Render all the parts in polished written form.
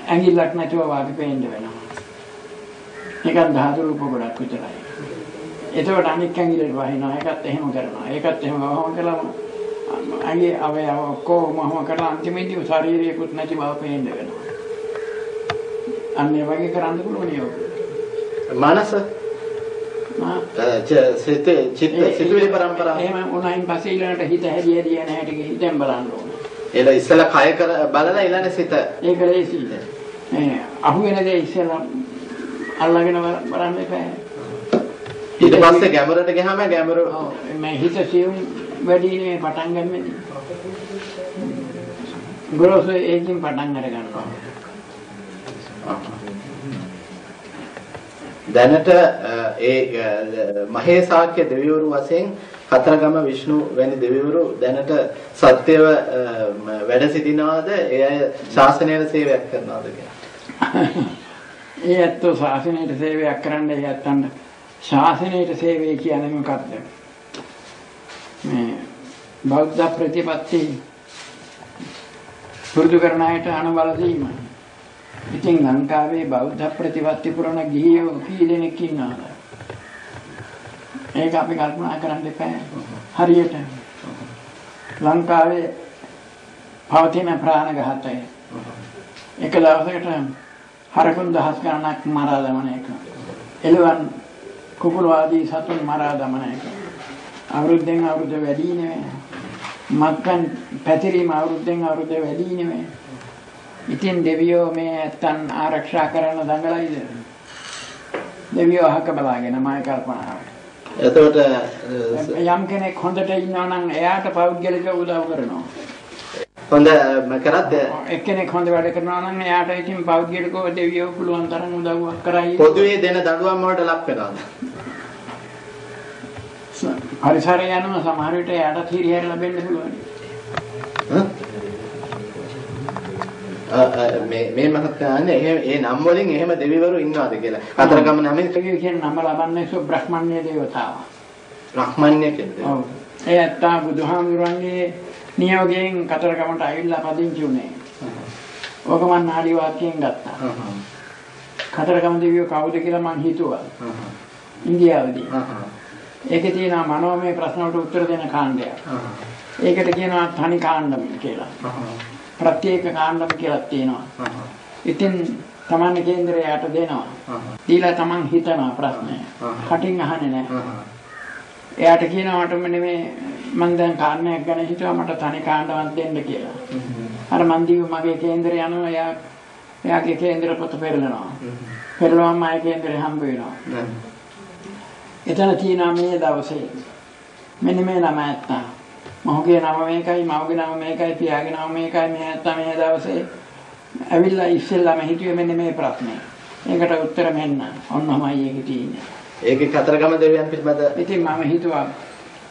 ඇඟිල්ලක් නැතුව වාගේ පේන්න වෙනවා. නිකන් ධාතු රූප ගොඩක් විතරයි. එතකොට අනික් ඇඟිල්ලට වහිනවා. ඒකත් එහෙම කරනවා. ඒකත් එහෙම වහම කළාම ඇඟේ අවයව ඔක්කොම වහම කරලා අන්තිමේදී ශරීරයකුත් නැති බව පේන්න වෙනවා. අන්න ඒ වගේ කරන්න පුළුවන් යෝග. මනස සිත චිත්ත සිතුවිලි පරම්පරාව එහෙම වුණායින් පස්සේ ඊළඟට හිත හැදි හැදි යන හැටි හිතෙන් බලන්න ඕන. එළ ඉස්සෙල්ලා කය කර බලලා ඊළඟ සිත. ඒක ලේසියි. මේ අහු වෙන දේ ඉස්සෙල්ලා අල්ලගෙන බලන්න එපා. ඊට පස්සේ ගැඹුරට ගියාම ගැඹුර ඔව් මේ හිත සියුම් වැඩි නේ පටන් ගන්නෙ. ගොරෝසු ඒකින් පටන් අර ගන්නවා. දැනට ඒ මහේසාක්‍ය දෙවිවරු වශයෙන් කතරගම විෂ්ණු වැනි දෙවිවරු දැනට සත්‍යව වැඩ සිටිනවාද? ඒ අය ශාසනයට සේවයක් කරනවාද කියලා? ඒ ඇත්තෝ ශාසනයට සේවයක් කරන්න ඒ ඇත්තන්ට ශාසනයට සේවය කියන්නේ මොකද්ද? මේ බෞද්ධ ප්‍රතිපත්ති පුරුදු කරන අයට අනුබල දීම. ඉතින් ලංකාවේ බෞද්ධ ප්‍රතිපත්ති පුරන ගිහියෝ කී දෙනෙක් ඉන්නවද? ඒක අපි කල්පනා කරන්න එපා. හරියට ලංකාවේ පවතින ප්‍රාණඝාතය එක දවසකට හරකුන් දහස් ගණනක් මරා දමන එක, එළුවන් කුකුළු ආදී සතුන් මරා දමන එක අවුරුද්දෙන් අවුරුද්ද වැඩි නෙවෙයි. මත්පැන් පැතිරීම අවුරුද්දෙන් අවුරුද්ද වැඩි නෙවෙයි. ඉතින් දෙවියෝ මේ ඇත්තන් ආරක්ෂා කරන්න දඟලයිද? දෙවියෝ අහක බලාගෙන මම කල්පනා. එතකොට යම් කෙනෙක් හොඳට ඉන්නවා නම් එයාට පෞද්ගලිකව උදව් කරනවා. හොඳ කරත් එක්කෙනෙක් හොඳ වැඩ කරනවා නම් එයාට ඉතින් පෞද්ගලිකව දෙවියෝ පුළුවන් තරම් උදව්වක් කරයි. පොදුවේ දෙන දඬුවම් වලට ලක් වෙනවද? පරිසරය යනවා සමහර විට එයාට හිරිහැර ලැබෙන්න පුළුවන්. මේ මේ මහත්මයා අහන්නේ එහෙම ඒ නම් වලින් එහෙම දෙවිවරු ඉන්නවද කියලා. කතරගම නමින් කියන නම ලබන්නේ සුබ්‍රහ්මණ්‍ය දේවතාව. බ්‍රහ්මණ්‍ය කියන්නේ. ඔව්. ඒ ඇත්තා බුදුහාමුදුරන්ගේ නියෝගයෙන් කතරගමට ඇවිල්ලා පදිංචි වුණේ. ඕක මං නාඩි වාක්‍යයෙන් ගත්තා. කතරගම දෙවියෝ කවුද කියලා මං හිතුවා. ඉන්දියාවේදී. ඒකේ තියෙනවා මනෝමය ප්‍රශ්න වලට උත්තර දෙන කාණ්ඩයක්. ඒකට කියනවා තනි කාණ්ඩම කියලා. ප්‍රත්‍යේක කාණ්ඩම කියලා තියෙනවා. ඉතින් තමන් කේන්දරයට දෙනවා. දීලා තමන් හිතනවා ප්‍රශ්නය. කටින් අහන්නේ නැහැ. එයාට කියනවා මට මෙන්න මේ මං දැන් කාරණයක් ගැන හිතුවා මට තනි කාණ්ඩමක් දෙන්න කියලා. අර මං දීව මගේ කේන්දරය යනවා එයා එයාගේ කේන්දර පොත පෙරලනවා. පෙරලුවම මගේ කේන්දරේ හම්බ වෙනවා. එතන තියෙනවා මේ දවසේ මෙන්න මේ නම ඇත්තා. මොහුගේ නම මේකයි, මවගේ නම මේකයි, පියාගේ නම මේකයි, මේ ඇත්තා මේ දවසේ ඇවිල්ලා ඉස්සෙල්ලාම හිතුවේ මෙන්න මේ ප්‍රශ්නේ. ඒකට උත්තර මෙන්න. ඔන්නමයි ඒකේ තියෙන්නේ. ඒකේ කතරගම දෙවියන් පිළිබඳ ඉතින් මම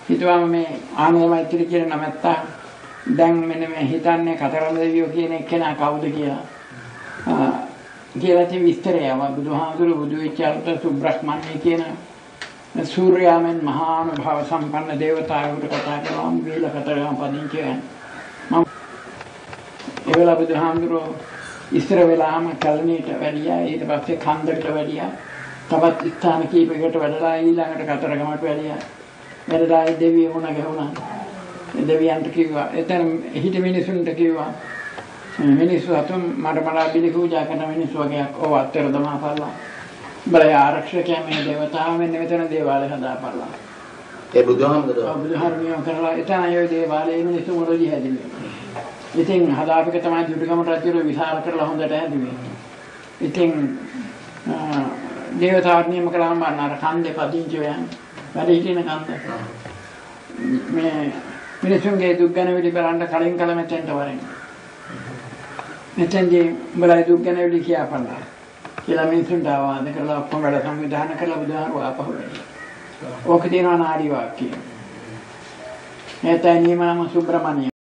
හිතුවාම මේ ආනන්ද මෛත්‍රී කියන නම ඇත්තා දැන් මෙන්න මේ හිතන්නේ කතරගම දෙවියෝ කියන එක්කෙනා කවුද කියලා. කියලා ඉතින් විස්තරය ආවා. බුදුහාමුදුරු බුදු වෙච්ච අර්ථ සුබ්‍රහ්මණ්‍ය කියන සූර්යාමෙන් මහානුභාව සම්පන්න දේවතාවෙකුට කතා කරනවා ගිහිල්ලා කතරගම පදිංචි වෙන. මම ඒ වෙලාව බුදුහාමුදුරුවෝ ඉස්සර වෙලාම කැලණියට වැඩියා, ඊට පස්සේ කන්දකට වැඩියා, තවත් ස්ථාන කීපයකට වැඩලා ඊළඟට කතරගමට වැඩියා. වැඩලා ඒ දෙවියෝ මුණ ගැහුණා. ඒ දෙවියන්ට කිව්වා, එතන හිටි මිනිසුන්ට කිව්වා, මිනිස්සු අතුම් මට මලා බිලි පූජා කරන මිනිස්සු වගේක් ඔව් අත්තර දමාපල්ලා. බලය ආරක්ෂකයා මේ දේවතාව මෙන්න මෙතන දේවාලය හදාපල්ලා. ඒ බුදුහාමුදුරුවෝ බුදුහාමුදුරුවෝ කරලා එතන අය දේවාලයේ මිනිස්සු මොරොදි හැදුවේ. ඉතින් හදාපික තමයි දුටුගම රජුර විශාල කරලා හොඳට හැදුවේ. ඉතින් දේවතාවට නියම කළාම අර කන්දේ පදිංචි වෙන වැඩ හිටින කන්ද. මේ මිනිසුන්ගේ දුක් ගැන විලි බලන්න කලින් කල මෙතෙන්ට වරෙන්. මෙතෙන්දී උඹලා දුක් ගැන විලි කියාපල්ලා කියලා මිනිසුන්ට ආවාද කරලා ඔක්කොම වැඩ සංවිධානය කරලා බුදුහාමුදුරුවෝ ආපහු වැඩියා. ඕක තියෙනවා නාඩි වාක්‍යය. එතන නියම නම සුබ්‍රමණ්‍ය.